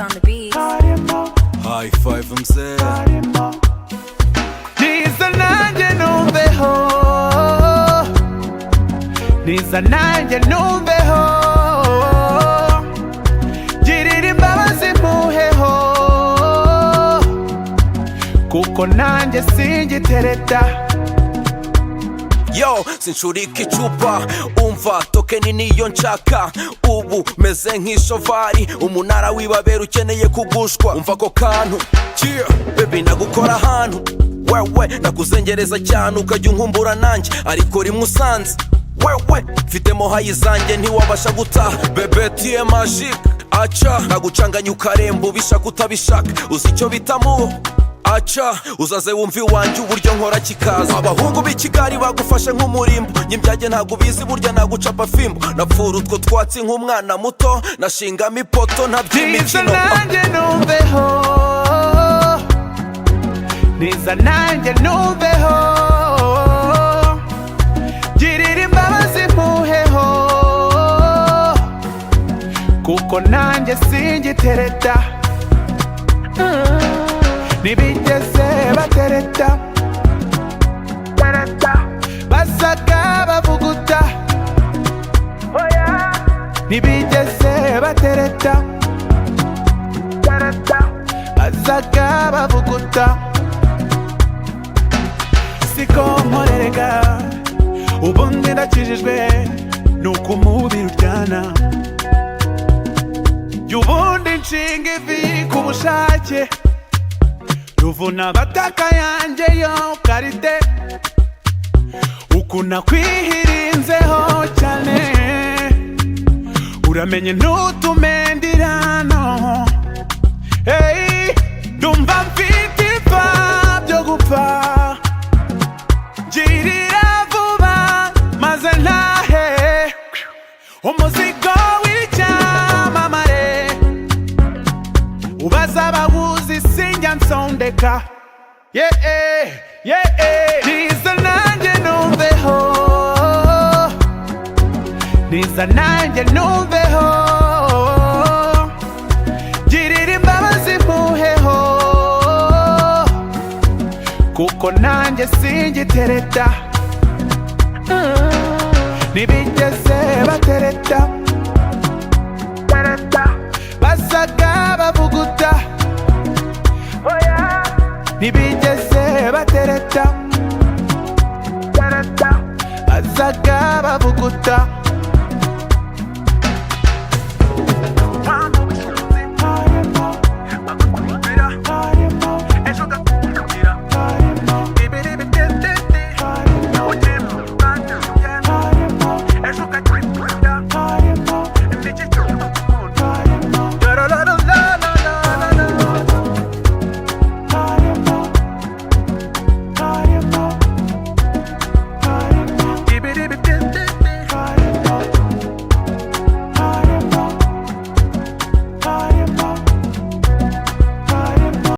on the beat. High five mzee. Niza nanjye numveho, niza nanjye numveho, girira imbabazi mpuheho, kuko nanjye singitereta. Yo, sincurika icupa, umva tokeni niyo nshaka. Ubu meze nk'ishovari, umunara w'ibabera ukeneye kugushwa. Umva ako kantu. Yeah. Baby, nagukora ahantu wewe nakuzengereza cyane ukajya unkumbura nanjye, ariko rimwe usanze wewe mfitemo hayi zanjye ntiwabasha gutaha. Bébé, tu es magique, aca nagucanganya ukaremba ubishaka utabishaka. Uzi icyo bita mu aca uzaze wumva iwanjye uburyo nkora kikaza. Abahungu b'i Kigali bagufashe nk'umurimbo, nyibyage ntabwo ubizi, burya nagucapa fimbo, napfura utwo twatsi nk'umwana muto, nashingamo ipoto Niza ntaby'imikino. nanjye numveho, niza nanjye numveho, girira imbabazi mpuheho, kuko nanjye singitereta. Ntibigeze batereta, basaga bavuguta. Ntibigeze batereta, bazaga bavuguta. Siko nkorerega, ubundi ndakijijwe nuko umubiri uryana. Jya ubundi nshinga ivi ku bushake, ruvuna abataka yanjye yo karite, ukuntu akwihirinzeho cyane, uramenye ntutume ndirano. Hey, ndumva mfite ipfa byo gupfa, girira vuba maze ntahe umuzigo w'icyamamare, ubaza abawuzi sinjya nsondeka. Yeah. Niza nanjye numveho, niza nanjye numveho, girira imbabazi mpuheho, kuko nanjye singitereta. Ntibigeze batereta, basaga bavuguta. Ntibigeze batereta, basaga bavuguta.